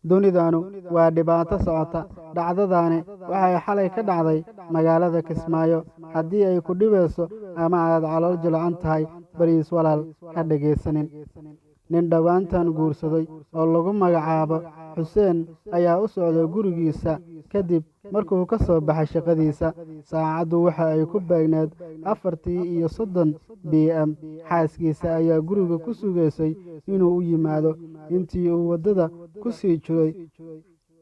Dunidanu waa dhibaato socota. Dhacdadani waxay xalay ka dhacday magaalada Kismaayo. Haddii ay ku dhibayso ama aad calool jilicsan tahay, bariis walaal ha dhegaysanin. Nin dhowaantan guursaday oo lagu magacaabo Xuseen ayaa u socday gurigiisa kadib markuu ka soo baxay shaqadiisa. Saacaddu waxa ay ku beegneed 4:30 p.m. Xaaskiisa ayaa guriga ku sugaysay inuu u yimaado. Intii uu waddada ku sii jiray,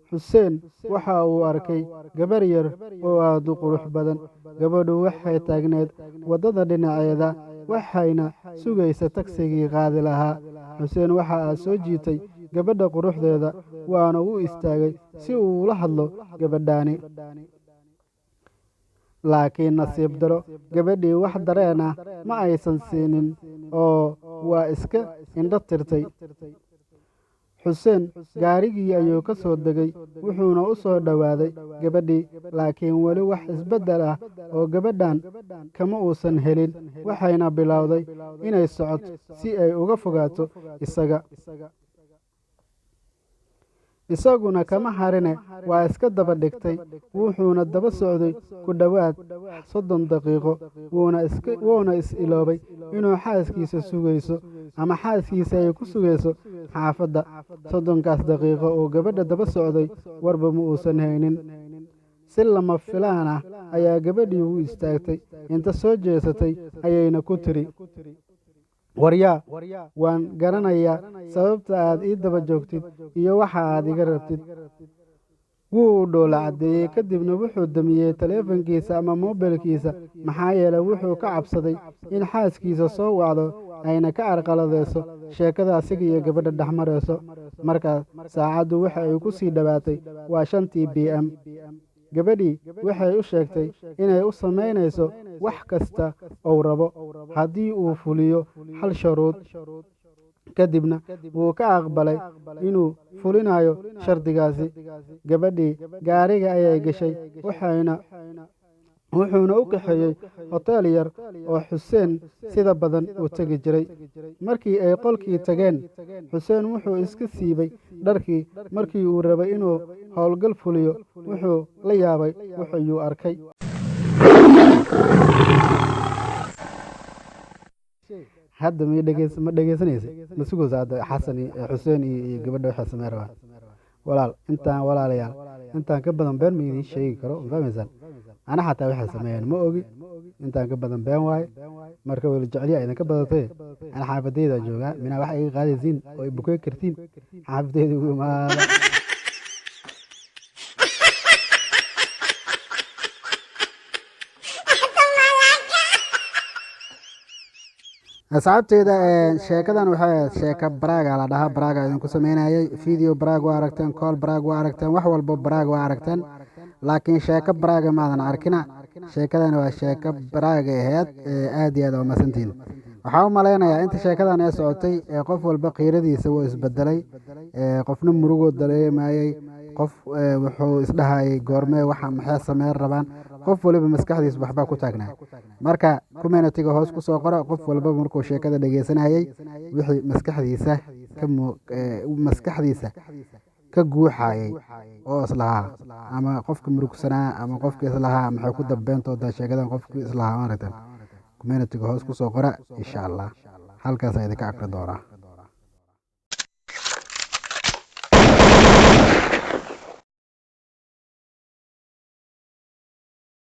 Xuseen waxa uu arkay gabar yar oo aad u qurux badan. Gabadhu waxay taagneed waddada dhinaceeda, waxayna sugaysa tagsigii qaadi lahaa. Xuseen waxa uu soo jiitay gabadha quruxdeeda, waana u istaagay si uu ula hadlo gabadhaani. Laakiin nasiib daro, gabadhii wax dareen ah ma aysan siinin oo waa iska indho tirtay. Xuseen gaarigii ayuu ka soo degay, wuxuuna u soo dhowaaday gabadhii, laakiin weli wax isbeddel ah oo gabadhan kama uusan helin. Waxayna bilowday inay socoto si ay uga fogaato isaga. Isaguna kama harine, waa iska daba dhigtay, wuxuuna daba socday ku dhowaad 30 daqiiqo. Wuuna is iloobay inuu xaaskiisa sugayso ama xaaskiisa ay ku sugayso xaafadda. 30-kaas daqiiqo uu gabadha daba socday, warba ma uusan haynin. Si lama filaan ah ayaa gabadhii u istaagtay. Inta soo jeesatay ayayna ku tiri, "Waryaa, waan garanayaa sababta aad ii daba joogtid iyo waxa aad iga rabtid." Wuu u dhoola caddeeyey, kadibna wuxuu damiyey taleefankiisa ama moobilkiisa, maxaa yeelay wuxuu ka cabsaday in xaaskiisa soo wacdo ayna ka carqaladeyso sheekada asiga iyo gabadha dhexmarayso. Markaa saacaddu waxa ay ku sii dhowaatay waa 5-tii p.m. Gabadhii waxay u sheegtay inay u samaynayso wax kasta uu rabo haddii uu fuliyo hal shuruud. Kadibna wuu ka aqbalay inuu fulinayo shardigaasi. Gabadhii gaariga ayay gashay, wuxuuna u kaxeeyey hoteel yar oo Xuseen sida badan uu tegi jiray. Markii ay qolkii tageen, Xuseen wuxuu iska siibay dharkii. Markii uu rabay inuu howlgal fuliyo, wuxuu la yaabay wuxuu arkay. Hadda ma dhegeys ma dhegeysanaysa? Ma sugaysa hadda Xasan iyo Xuseen iyo gabadha waxay samey rabaan? Walaal, intaan, walaalayaal, intaan ka badan been ma idiin sheegi karo. Ma fahmaysaan? Ana xataa waxay sameeyeen ma ogi. Intaan ka badan been waaye. Marka weli jecelyaa idinka badatay. Ana xaafadayda joogaa, minaa wax iga qaadaysiin oo i bukey kartiin. Xaafadayda ugu imaada. Asxaabteyda, sheekadan waxay ahayd sheeka prank-ga la dhahaa. Prank-ga idinku sameynayay. Video prank waa aragteen, call prank waa aragteen, wax walbo prank waa aragteen, laakiin sheeko prank-ga maadan arkina. Sheekadan waa sheeko prank-ga ahayd. Aad iyo aad waa mahadsantihiin. Waxaa u malaynayaa inta sheekadan ee socotay ee qof walba qiiradiisa wuu isbedelay. Qofna murugoo dareemayay, qof wuxuu isdhahayay goormee waxa maxay sameyn rabaan. Qof waliba maskaxdiisa waxbaa ku taagnaa. Marka community-ga hoos kusoo qora qof walba markuu sheekada dhegeysanayay wixii maskaxdiisa ka guuxayay oo islahaa, ama qofka murugsanaa, ama qofka islahaa maxay ku dambeyn doontaa sheekadan, qofkii islahaa maaragtan community-ga hoos kusoo qora. Insha Allah halkaas idinka aqri doonaa.